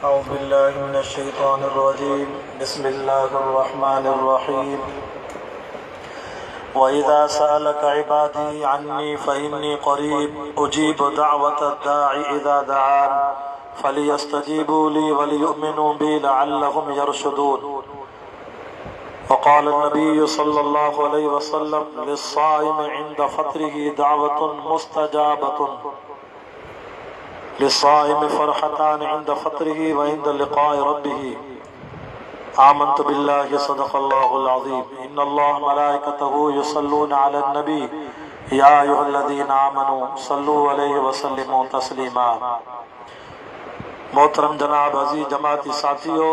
اعوذ بالله من الشيطان الرجيم بسم الله الرحمن الرحيم وإذا سألك عبادي عني فإني قريب أجيب دعوة الداعي إذا دعان فليستجيبوا لي وليؤمنوا بي لعلهم يرشدون وقال النبي صلى الله عليه وسلم للصائم عند فطره دعوة مستجابة للصائم فرحتان عند فطره وعند لقاء ربه آمنت بالله صدق الله العظيم إن الله ملائكته يصلون على النبي يا أيها الذين آمنوا صلوا عليه وسلموا تسليما محترم جناب عزيز جماعتي ساٿيو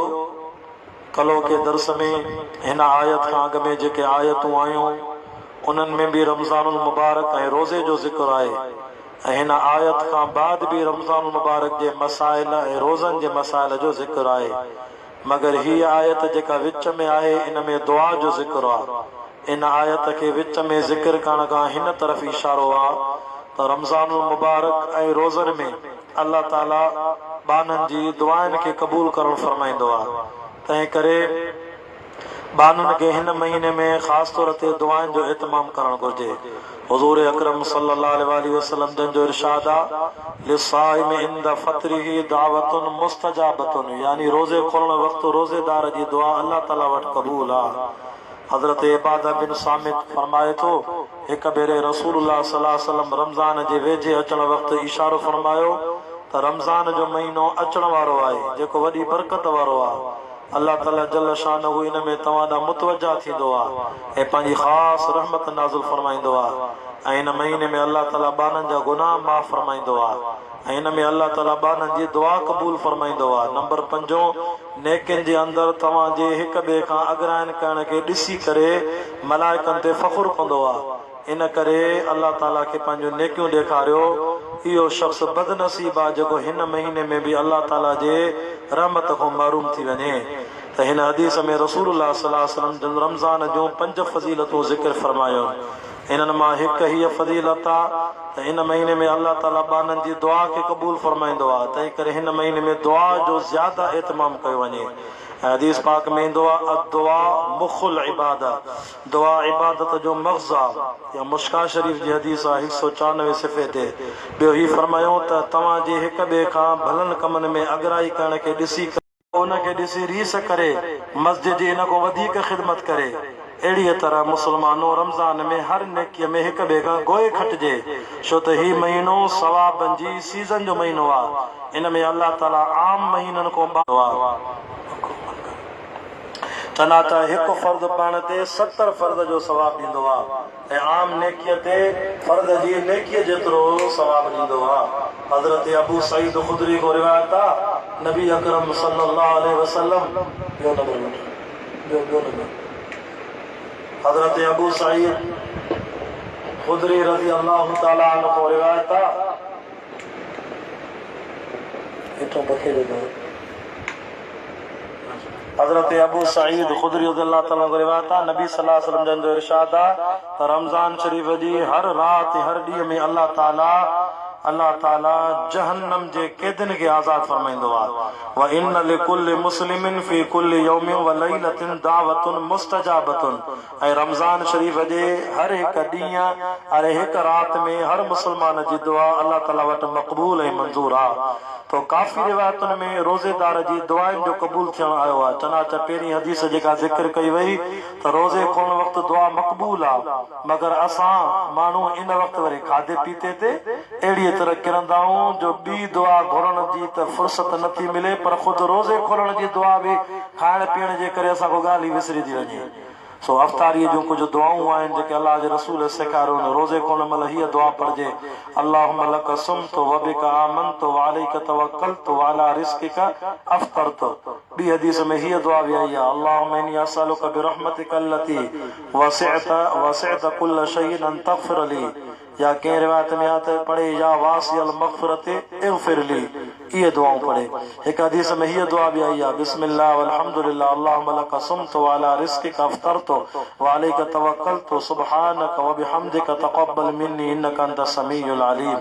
ڪلهوڪي درس ۾ هن آيت کان اڳ ۾ جيڪي آيتون آيون انهن ۾ به رمضان المبارڪ ۽ روزي جو ذڪر آهي ۽ هن آيت کان بعد به رمضان المبارڪ جي مسائل ۽ روزن جي مسائل جو ذڪر آهي مگر هيء آيت جيڪا وچ ۾ آهي ان ۾ دعا جو ذڪر آ ان آيت کي وچ ۾ ذڪر ڪرڻ کان هن طرف اشارو آ ته رمضان المبارڪ ۽ روزن ۾ الله تعالي ٻانهن جي دعائن کي قبول ڪرڻ فرمائيندو آ تنهن ڪري ٻانهن کي هن مهيني ۾ خاص طور تي دعائن جو اهتمام ڪرڻ گهرجي. حضور اڪرم صلي الله عليه واٰله وسلم جن جو ارشاد آ، للصائم عند فطره دعوة مستجابة يعني روزي کولڻ وقت روزيدار جي دعا الله تعالي وٽ قبول آ. حضرت عباده بن صامت فرمائي ٿو، هڪ ڀيري رسول الله صلي الله عليه وسلم رمضان جي ويجهي اچڻ وقت اشارو فرمايو ته رمضان جو مهينو اچڻ وارو آهي جيڪو وڏي برڪت وارو آهي، الله تعالي جل شانه ان ۾ توهان ڏانهن متوجه ٿيندو آهي ۽ پنهنجي خاص رحمت نازل فرمائيندو آهي ۽ ان مهيني ۾ الله تعالي ٻانهن جا گناهه معاف فرمائيندو آهي ۽ ان ۾ الله تعالي ٻانهن جي دعا قبول فرمائيندو آهي. نمبر پنجون، نيڪين جي اندر توهان جي هڪ ٻئي کان اڳراين ڪرڻ کي ڏسي ڪري ملائڪن تي فخر ڪندو آهي. ان ڪري الله تعالي کي پنهنجون نيڪيون ڏيکاريو. اهو شخص بدنصيب آهي جيڪو هن مهيني ۾ به الله تعالي جي رحمت کان محروم ٿي وڃي. ته هن حديث ۾ رسول الله صلي الله عليه وسلم جن رمضان جون پنج فضيلتون ذڪر فرمايون. انهن مان هڪ هيء فضيلت آ ته ان مهيني ۾ الله تعاليٰ ٻانهن جي دعا کي قبول فرمائيندو آ، تنهنڪري هن مهيني ۾ دعا جو زياده اهتمام ڪيو وڃي ۽ حديث پاڪ ۾ ايندو آ، الدعاء مخ العبادة، دعا عبادت جو مغز آ، يا مشڪاة شريف جي حديث آ هڪ سؤ چوانوي صفحي تي. ٻيو هي فرمايو ته توهان جي هڪ ٻئي کان ڀلن ڪمن ۾ اڳرائي ڪرڻ کي ڏسي ڪري، ان کي ڏسي ريس ڪري، مسجد جي ان کان وڌيڪ خدمت ڪري. اهڙيء طرح مسلمانو رمضان ۾ هر نيڪيء ۾ هڪ ٻئي کان گوء کٽجي، ڇو ته هي مهينو ثوابن جي سيزن جو مهينو آ، ان ۾ الله تعاليٰ عام مهينن کان چنانچه هڪ فرض پڙهڻ تي 70 فرض جو ثواب ڏيندو آ. ۽ عام نيڪيء تي فرد جي نيڪيء جيترو ثواب ڏيندو آ. حضرت ابو سعيد خدري کان روايت آ، نبي اڪرم صلي الله عليه وسلم، ٻيو نمبر وٺ، ٻيو ٻيو نمبر، حضرت ابو سعيد خدري رضي الله تعالٰي عنه کان روايت آ، هيٺون پکي جو دور. حضرت ابو سعيد خدري رضي الله تعالٰي عنه کان روايت آهي، نبي صلي الله عليه وسلم جن جو ارشاد آهي ته رمضان شريف جي هر رات ۽ هر ڏينهن ۾ الله تعالٰي الله تعالٰي جهنم جي قيدين کي آزاد فرمائيندو آهي وان لڪل مسلم في ڪل يوم وليلة دعوة مستجابة ۽ رمضان شريف جي هر هڪ ڏينهن ۽ هڪ رات ۾ هر مسلمان جي دعا الله تعالي وٽ مقبول ۽ منظور آ. تو ڪافي روايتن ۾ روزيدار جي دعائن جو قبول ٿيڻ آيو آ. چنانچه پهرين حديث جيڪا ذڪر ڪئي وئي ته روزي کولڻ وقت دعا مقبول آ مگر اسان ماڻهو ان وقت وري کاڌي پيتي تي اهڙيء طرح ڪرندا آهيون جو ٻي دعا گهرڻ جي ته فرصت نه ٿي ملي پر خود روزي کولڻ جي دعا به کائڻ پيئڻ جي ڪري اسان کان ڳالهه ئي وسري ٿي وڃي. سو افطاريء جون ڪجهه دعائون آهن جيڪي الله جي رسول سيکاريون. روزي کولڻ مهل هيء دعا پڙهجي، اللهم لڪ صمت وبک آمنت وعليک توڪلت وعلي رزقک افطرت. ٻي حديث ۾ هيء دعا به آئي آهي، اللهم اني اسألک برحمتک التي وسعت وسعت ڪل شيء ان تغفر لي. يا ڪنهن روايت ۾ آهي ته پڙهي يا واسع المغفرة اغفر لي اهي دعائون پڙهي. هڪ حديث ۾ هيء دعا به آئي آهي، بسم الله والحمد لله اللهم لڪ صمت وعلي رزقک افطرت وعليک توڪلت سبحانک وبحمدک تقبل مني انک انت السميع العليم.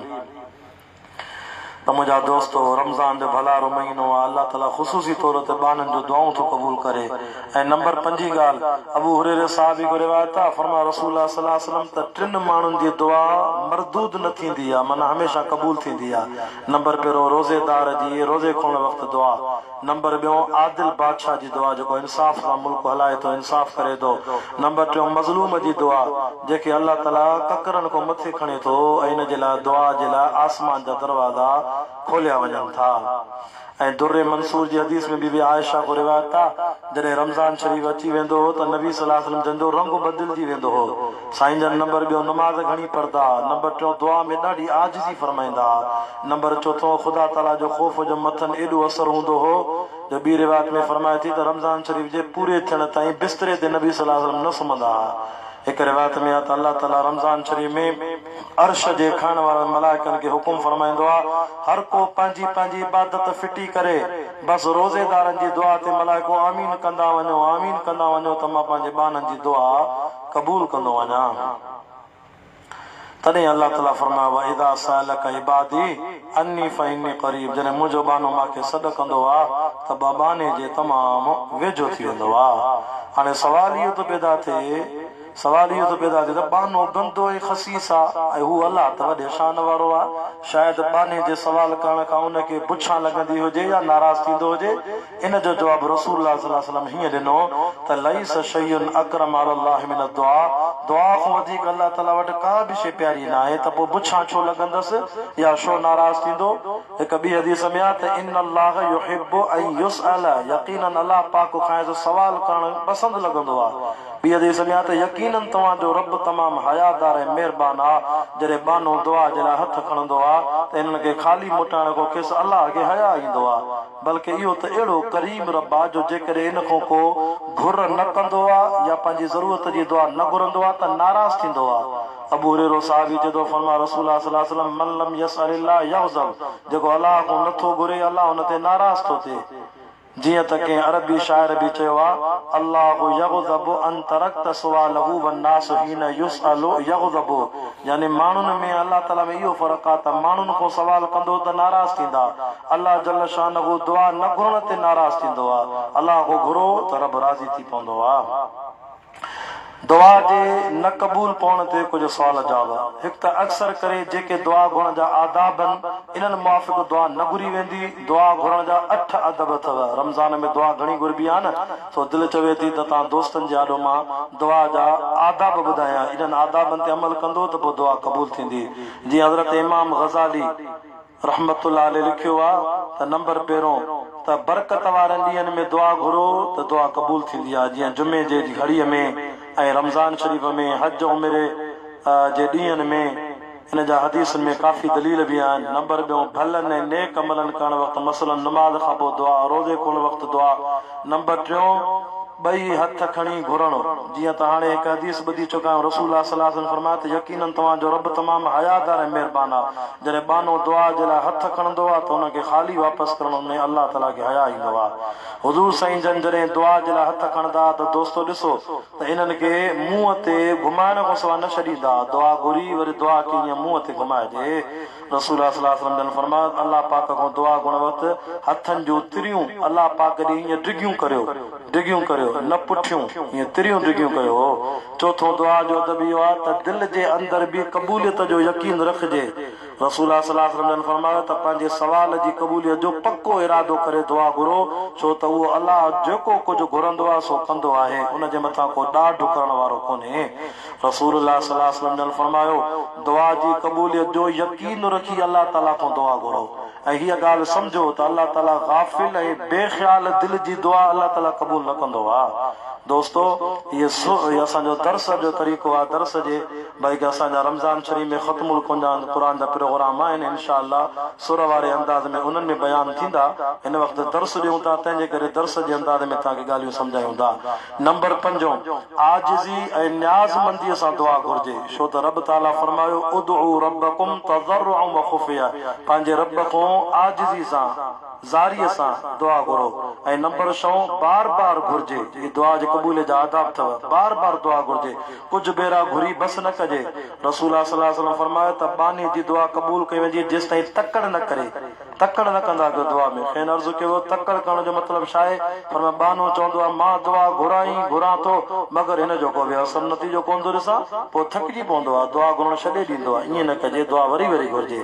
ته منهنجا دوستو! رمضان جو ڀلارو مهينو آ، الله تعاليٰ خصوصي طور تي ٻانهن جون دعائون ٿو قبول ڪري. ۽ نمبر پنجين ڳالهه، ابو هريره صحابي کان روايت آ، فرمايو رسول الله صلي الله عليه وسلم ته ٽن ماڻهن جي دعا مردود نه ٿيندي آ، معنيٰ هميشه قبول ٿيندي آ، نمبر پهريون روزيدار جي روزي کولڻ وقت دعا. نمبر ٻيون عادل بادشاهه جي دعا جيڪو انصاف سان ملڪ هلائي ٿو انصاف ڪري ٿو. نمبر ٽيون مظلوم جي دعا جنهن کي الله تعالي ڪڪرن کان مٿي کڻي ٿو ۽ ان جي لاء دعا جي لاء آسمان جا دروازا کوليا وڃن ٿا. ۽ در منصور جي حديث ۾ بي بي عائشه کان روايت آ جڏهن رمضان شريف اچي ويندو هو ته نبي صلي الله عليه وسلم جن جو رنگ بدلجي ويندو هو. سائين جن نمبر ٻيون نماز گهڻي پڙهندا ها. نمبر ٽيون دعا ۾ ڏاڍي عاجزي فرمائيندا ها. نمبر چوٿون خدا تعاليٰ جو خوف جو مٿن ايڏو اثر هوندو هو جو ٻي روايت ۾ فرمائي ٿي ته رمضان شريف جي پوري ٿيڻ تائين بستري تي نبي صلي الله عليه وسلم نه سمهندا ها. هڪ روايت ۾ آهي ته الله تعاليٰ رمضان شريف ۾ عرش جي کڻڻ وارن ملائڪن کي حڪم فرمائيندو آهي هر ڪو پنهنجي پنهنجي عبادت ڦٽي ڪري بس روزيدارن جي دعا تي ملائڪو آمين ڪندا وڃو آمين ڪندا وڃو ته مان پنهنجي ٻانهن جي دعا قبول ڪندو وڃان. تڏهن الله تعاليٰ فرمايو، واذا سألک عبادي عني فاني قريب جڏهن منهنجو ٻانهو مان کي سڏ ڪندو آ ته مان ٻانهي جي تمام ويجهو ٿي ويندو آ. هاڻي سوال اهو ٿو پيدا ٿئي سوال اهو ٿو پيدا ٿئي ته ٻانهو گندو ۽ خسيس آ ۽ هو الله ته وڏي شان وارو آ شايد ٻانهي جي سوال ڪرڻ کان ان کي بڇان لڳندي هجي يا ناراض ٿيندو هجي ان جو جواب رسول الله صلي الله عليه وسلم هيئن ڏنو ته ليس شيء اڪرم علي الله من الدعاء دعا کان وڌيڪ الله تعالي وٽ ڪا به شيء پياري ناهي ته پوء بڇان ڇو لڳندس يا ڇو ناراض ٿيندو؟ هڪ ٻي حديث ۾ آهي ته ان الله يحب ان يسأل يقيناً الله پاڪ کانئس سوال ڪرڻ پسند لڳندو آهي. ٻي حديث ۾ آهي ته يقيناً توهان جو رب تمام حيادار ۽ مهربان آهي جڏهن ٻانهو دعا جي لاء هٿ کڻندو آهي ته انهن کي خالي موٽائڻ کان کيس الله کي حياء ايندو آهي. بلڪه اهو ته اهڙو ڪريم رب آ جو جيڪڏهن ان کان ڪو گهر نه ڪندو آ يا پنهنجي ضرورت جي دعا نه گهرندو آ ته ناراض ٿيندو آ. ابو هريرو صحابي چئي ٿو فرمايو رسول الله صلي الله عليه وسلم من لم يسأل الله يغضب جيڪو الله کان نه ٿو گهري الله ان تي ناراض ٿو ٿئي. جيئن ته ڪنهن عربي شاعر به چيو آ الله يغضب ان ترڪت سواله والناس حين يسأل يغضب يعني ماڻهن ۾ الله تعالي ۾ اهو فرق آ ته ماڻهن کان سوال ڪندو ته ناراض ٿيندا الله جل شانه دعا نه گهرڻ تي ناراض ٿيندو آ. الله کان گهرو ته رب راضي ٿي پوندو آ. دعا جي نه قبول پوڻ تي ڪجهه سوال جواب. هڪ ته اڪثر ڪري جيڪي دعا گهرڻ جا آداب هن انهن موافق دعا نه گهري ويندي. دعا گهرڻ جا اٺ ادب اٿو. رمضان ۾ دعا گهڻي گهربي آ نه سو دل چوي ٿي ته توهان دوستن جي آڏو مان دعا جا آداب ٻڌايان. انهن آدابن تي عمل ڪندو ته پوء دعا قبول ٿيندي. جيئن حضرت امام غزالي. رحمة الله عليه لکيو آ ته نمبر پهريون ته برڪت وارن ڏينهن ۾ دعا گهرو ته دعا قبول ٿيندي آ جيئن جمعي جي گهڙي ۾ ۽ رمضان شريف ۾ حج عمري جي ڏينهن ۾ ان جا حديثن ۾ ڪافي دليل به آهن نمبر ٻيون ڀلن ۽ نيڪ عملن ڪرڻ وقت مثلا نماز کان پوء دعا روزي کولڻ وقت دعا نمبر ٽيون ٻئي هٿ کڻي گهرڻ، جيئن ته هاڻي هڪ حديث ٻڌي چڪا آهيون، رسول الله صلي الله عليه وسلم فرمايو ته يقيناً توهان جو رب تمام حيادار ۽ مهربان آهي، جڏهن ٻانهو دعا جي لاء هٿ کڻندو آهي ته ان کي خالي واپس ڪرڻ ۾ الله تعاليٰ کي حياء ايندو آهي. حضور سائين جن جڏهن دعا جي لاء هٿ کڻندا ها ته دوستو ڏسو ته انهن کي منهن تي گهمائڻ کان سواء نه ڇڏيندا ها، دعا گهري وري دعا کي ائين منهن تي گهمائجي. رسول الله صلي الله عليه وسلم جن فرمايو ته الله پاڪ کان دعا گهرڻ وقت هٿن جون تريون الله پاڪ ڏي ائين ڊگهيون ڪريو، ڊگهيون ڪريو، نه پٺيون، ائين تريون ڊگهيون ڪريو. چوٿون دعا جو ادب اهو آهي ته دل جي اندر به قبوليت جو يقين رکجي. رسول الله صلي الله عليه وسلم جن فرمايو ته پنهنجي سوال جي قبوليت جو پڪو ارادو ڪري دعا گهرو، ڇو ته اهو الله جيڪو ڪجهه گهرندو آهي سو ڪندو آهي، ان جي مٿان ڪو ڏاڍ ڪرڻ وارو ڪونهي. رسول الله صلي الله عليه وسلم جن فرمايو، دعا جي قبوليت جو يقين رکي الله تعاليٰ کان دعا گهرو ۽ هيء ڳالهه سمجهو ته الله تعاليٰ غافل ۽ بي خيال دل جي دعا الله تعاليٰ قبول نه ڪندو آهي. دوستو! هيء اسان جو درس جو طريقو آهي درس جي بلڪه اسان جا رمضان شريف ۾ ختم القرآن جا پروگرام آهن انشاء الله سر واري انداز ۾ انهن ۾ بيان ٿيندا هن وقت درس ڏيون ٿا تنهن جي ڪري درس جي انداز ۾ توهان کي ڳالهيون سمجهايون ٿا. نمبر پنجون، عاجزي ۽ نيازمنديء سان دعا گهرجي، ڇو ته رب تعاليٰ فرمايو، ادعوا ربڪم تضرعا وخفية پنهنجي رب کان عاجزي سان، زاريء سان، دعا گهرو. ۽ نمبر ڇهون، بار بار گهرجي، هي دعا جي قبوليت جا آداب اٿو، بار بار دعا گهرجي، ڪجهه ڀيرا گهري بس نه ڪجي. رسول الله صلي الله عليه وسلم فرمايو ته ٻانهي جي دعا قبول ڪئي وڃي جيستائين تڪڙ نه ڪري. تڪڙ نه ڪندا ڪيو دعا ۾. کين عرض ڪيو ويو، تڪڙ ڪرڻ جو مطلب ڇا آهي؟ فرمايو، ٻانهو چوندو آهي، مان دعا گهران ئي گهران ٿو، مگر هن جو ڪو به اثر نتيجو ڪونه ٿو ڏسان، پوء ٿڪجي پوندو آهي، دعا گهرڻ ڇڏي ڏيندو آهي. ائين نه ڪجي، دعا وري وري گهرجي.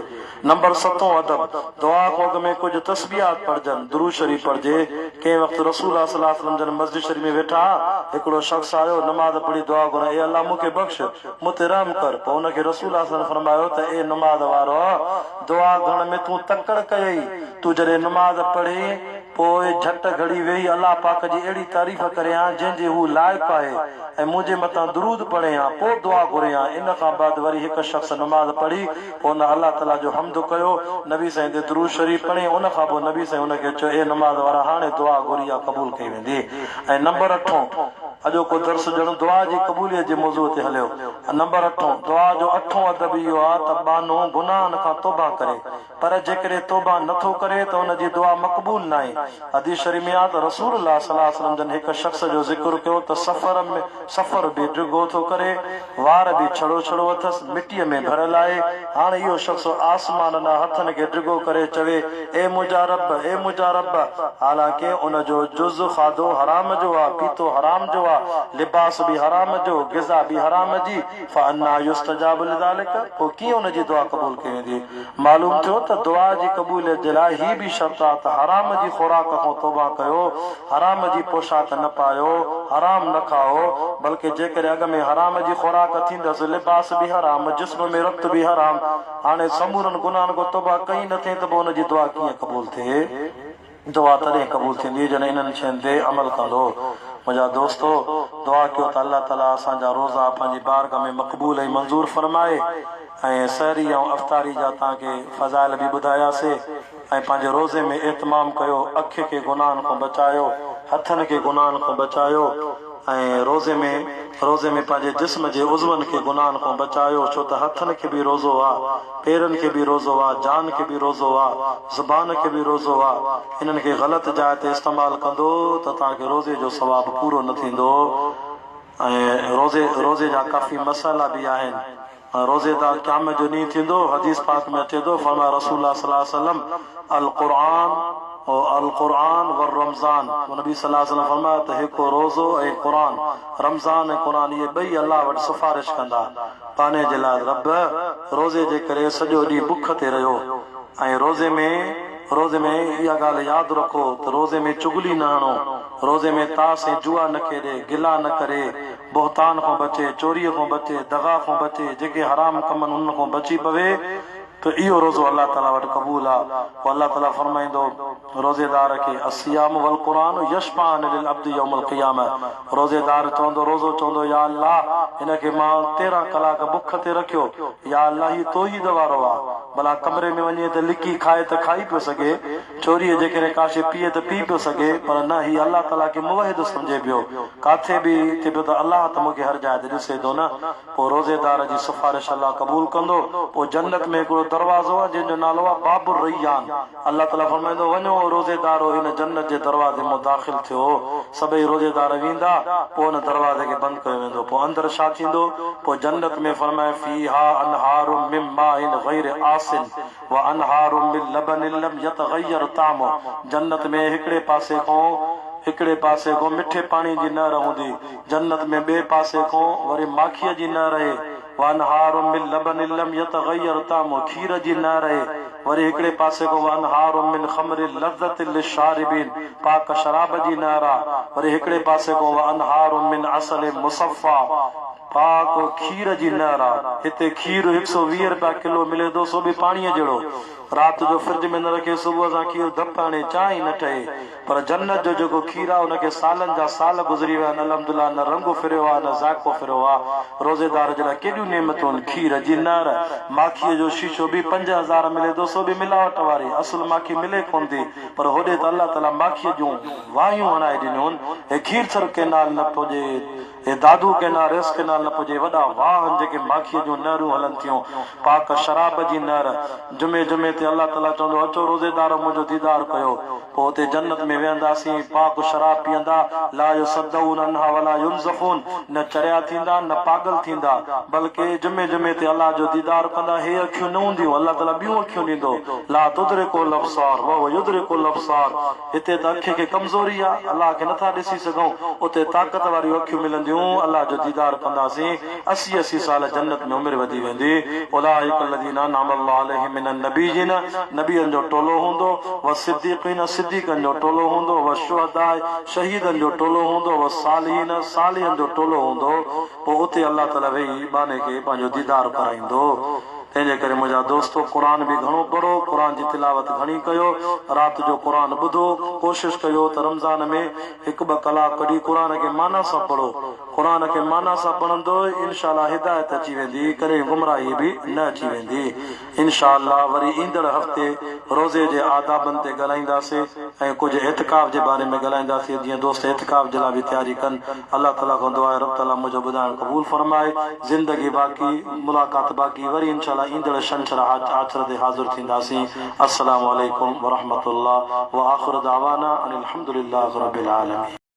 نمبر ستون ادب، دعا کان اڳ ۾ ڪجهه تسبيحات پڙهجن، درود شريف پڙهجي. ڪنهن وقت رسول الله صلي الله عليه وسلم جن مسجد شريف ۾ ويٺا ها، هڪڙو شخص آيو، نماز پڙهي دعا گهريائين، اي الله مون کي بخش، مون تي رحم ڪر. پوء ان کي رسول الله صلي الله عليه وسلم فرمايو ته اي نماز وارو! دعا گهرڻ ۾ تون تڪڙ ڪيئي، تون جڏهن نماز پڙهين پوء جهٽ گهڙي ويهي الله پاڪ جي اهڙي تعريف ڪرين ها جنهن جي هو لائق آهي ۽ منهنجي مٿان درود پڙهين ها پوء دعا گهرين ها. ان کان بعد وري هڪ شخص نماز پڙهي پوء ان الله تعاليٰ جو حمد ڪيو، نبي سائين تي درود شريف پڙهي ان کان پوء نبي سائين ان کي چيو اي نماز وارا هاڻي دعا گهر اها قبول ڪئي ويندي. ۽ نمبر اٺون اڄوڪو درس ڄڻ دعا جي قبوليت جي موضوع تي هليو. نمبر اٺون، دعا جو اٺون ادب اهو آهي ته ٻانهو گناهن کان توبه ڪري، پر جيڪڏهن توبه نه ٿو ڪري ته ان جي دعا مقبول ناهي. حديث شريف ۾ آهي ته رسول الله صلي الله عليه وسلم جن هڪ شخص جو ذڪر ڪيو ته سفر ۾ سفر به ڊگهو ٿو ڪري، وار به ڇڙو ڇڙو اٿس، مٽيء ۾ ڀريل آهي، هاڻ اهو شخص آسمان ڏانهن هٿن کي ڊگهو ڪري چوي، اي منهنجا رب! اي منهنجا رب! حالانڪه ان جو جز کاڌو حرام جو آ، پيتو حرام جو آ، لباس به حرام جو، غذا به حرام جي، فانيٰ يستجاب لذلک، پوء ڪيئن ان جي دعا قبول ڪئي ويندي؟ معلوم ٿيو ته دعا جي قبوليت جي لاء هي به شرط آ ته حرام جي خوراڪ کان توبه ڪيو، حرام جي پوشاڪ نه پايو، حرام نه کائو، بلڪه جيڪڏهن اڳ ۾ حرام جي خوراڪ ٿيندس، لباس به حرام، جسم ۾ رت به حرام، هاڻي سمورن گناهن کان توبه ڪئي نه ٿئي ته به ان جي دعا ڪيئن قبول ٿئي؟ دعا تڏهن قبول ٿيندي جڏهن انهن شين تي عمل ڪندو. منهنجا دوستو! دعا ڪيو ته الله تعالي اسان جا روزا پنهنجي بارگاهه ۾ مقبول ۽ منظور فرمائي ۽ سحري ۽ افطاري جا توهان کي فضائل به ٻڌاياسي ۽ پنهنجي روزي ۾ اهتمام ڪيو، اک کي گناهن کان بچايو، هٿن کي گناهن کان بچايو ۽ روزي ۾ روزي ۾ پنهنجي جسم جي عضون کي گناهن کان بچايو ڇو ته هٿن کي به روزو آ، پيرن کي به روزو آ، جان کي به روزو آ، زبان کي به روزو آ، انهن کي غلط جاء تي استعمال ڪندو ته توهان کي روزي جو ثواب پورو نه ٿيندو ۽ روزي روزي جا ڪافي مسئلا به آهن. روزيدار قيامت جو ڏينهن ٿيندو، حديث پاڪ ۾ اچي ٿو، فرمايو رسول الله صلي الله عليه وسلم، القرآن القرآن والرمضان، پوء نبي صلي الله عليه وسلم فرمايو ته هڪ روزو ۽ قرآن، رمضان ۽ قرآن اهي ٻئي الله وٽ سفارش ڪندا ٻانهي جي لاء، رب روزي جي ڪري سڄو ڏينهن بک تي رهيو ۽ روزي ۾ روزي ۾ اها ڳالهه ياد رکو ته روزي ۾ چغلي نه هڻو، روزي ۾ تاس ۽ جوا نه کيڏي، گلا نه ڪري، بهتان کان بچي، چوريء کان بچي، دغا کان بچي، جيڪي حرام ڪم آهن انهن کان بچي پوي ته اهو روزو الله تعاليٰ وٽ قبول آهي. پوء الله تعاليٰ فرمائيندو روزيدار کي، الصيام والقرآن يشفعان للعبد يوم القيامة روزيدار چوندو، روزو چوندو، يا الله! هن کي مان 13 ڪلاڪ بک تي رکيو، يا الله هي توحيد وارو آ، ڀلا ڪمري ۾ وڃي ته لڪي کائي ته کائي پيو سگهي، چوريء جيڪڏهن ڪا شيء پيئي ته پي پيو سگهي، پر نه، هي الله تعاليٰ کي موحد سمجهي پيو. ڪاٿي به ٿئي پيو ته الله ته مون کي هر جاء تي ڏسي ٿو نه. پوء روزيدار جي سفارش الله قبول ڪندو. پوء جنت ۾ هڪڙو دروازو آهي، جنهن جو نالو آهي باب الريان. الله تعاليٰ فرمائيندو، وڃو او روزيدارو ان جنت جي دروازي مان داخل ٿيو. سڀئي روزيدار ويندا، پوء ان دروازي کي بند ڪيو ويندو. پوء اندر ڇا ٿيندو؟ پوء جنت ۾ فرمائي، فيها انهار من ماء غير آسن. وانهار من لبن لم يتغير طعمه جنت ۾ هڪڙي پاسي کون هڪڙي پاسي کون مٺي پاڻي جي نهر هوندي، جنت ۾ ٻئي پاسي کون وري ماکيء جي نهر اهي، وانهار من لبن لم يتغير طعمه کير جي نهر اهي، وري هڪڙي پاسي کون وانهار من خمر لذة للشاربين پاڪ شراب جي نهر آ، وري هڪڙي پاسي کون وانهار من عسل مصفيٰ. پاڪ کير جي نهر آ. هتي کير هڪ سو 20 رپيا ڪلو ملي ٿو سو به پاڻيء جهڙو. رات جو فرج ۾ نه رکي صبح سان کير ڌپ هڻي چانهه ئي نه ٺهي. پر جنت جو جيڪو کير آ ان کي سالن جا سال گذري ويا آهن الحمدلله نه رنگ ڦريو آ نه ذائقو ڦريو آ. روزيدار جي لاء ڪيڏيون نعمتون آهن کير جي نهر. ماکيء جو شيشو به 5000 ملي ٿو سو به ملاوٽ واري. اصل ماکي ملي ڪونه ٿي پر هوڏي ته الله تعاليٰ ماکيء جون واهيون هڻائي ڏنيون. هي کيرٿر ڪئنال نه پڄي. هي دادو ڪئنال، ريس ڪئنال نه پڄي، وڏا واهه آهن جيڪي ماکيء جون نهرون هلن ٿيون، پاڪ شراب جي نهر، جمعي جمعي تي. تي الله تعاليٰ چوندو، اچو روزيدارو منهنجو ديدار ڪيو. پوء اتي جنت ۾ ويهنداسين، پاڪ شراب پيئندا، لا يصدعون عنها ولا ينزفون، نه چريا ٿيندا نه پاڳل ٿيندا، بلڪه جمعي جمعي تي الله جو ديدار ڪندا، هي اکيون نه هونديون، الله تعاليٰ ٻيون اکيون ڏيندو، لا تدرڪه الابصار وهو يدرڪ الابصار، هتي ته اکين کي ڪمزوري آ، الله کي نٿا ڏسي سگهون، اتي طاقت واريون اکيون ملنديون، الله جو ديدار ڪنداسين، 80 80 سال جنت ۾ عمر وڌي ويندي، اولئک الذين انعم الله عليهم من النبيين، نبين جو ٽولو هوندو، والصديقين، صديقن جو ٽولو هوندو، والشهداء، شهيدن جو ٽولو هوندو، والصالحين، صالحن جو ٽولو هوندو، پوء اتي الله تعالي ويهي ٻانهي کي پنهنجو ديدار ڪرائيندو. تنهن جي ڪري منهنجا دوستو قرآن به گهڻو پڙهو، قرآن جي تلاوت گهڻي ڪيو، رات جو قرآن ٻڌو، ڪوشش ڪيو ته رمضان ۾ هڪ ٻه ڪلاڪ ڪڍي قرآن کي معنيٰ سان پڙهو، قرآن کي معنيٰ سان پڙهندو انشاء الله هدايت اچي ويندي ڪڏهن گمراهي به نه اچي ويندي انشاء الله وري ايندڙ هفتي روزي جي آدابن تي ڳالهائينداسي ۽ ڪجهه اعتڪاف جي باري ۾ ڳالهائينداسي جيئن دوست اعتڪاف جي لاء به تياري ڪن الله تعالي کان دعا آهي رب تعالي منهنجو ٻڌائڻ قبول فرمائي زندگي باقي ملاقات باقي وري انشاء الله ايندڙ ڇنڇر آچر تي حاضر ٿينداسين السلام عليڪم ورحمة الله واخر دعوانا ان الحمدلله رب العالمين.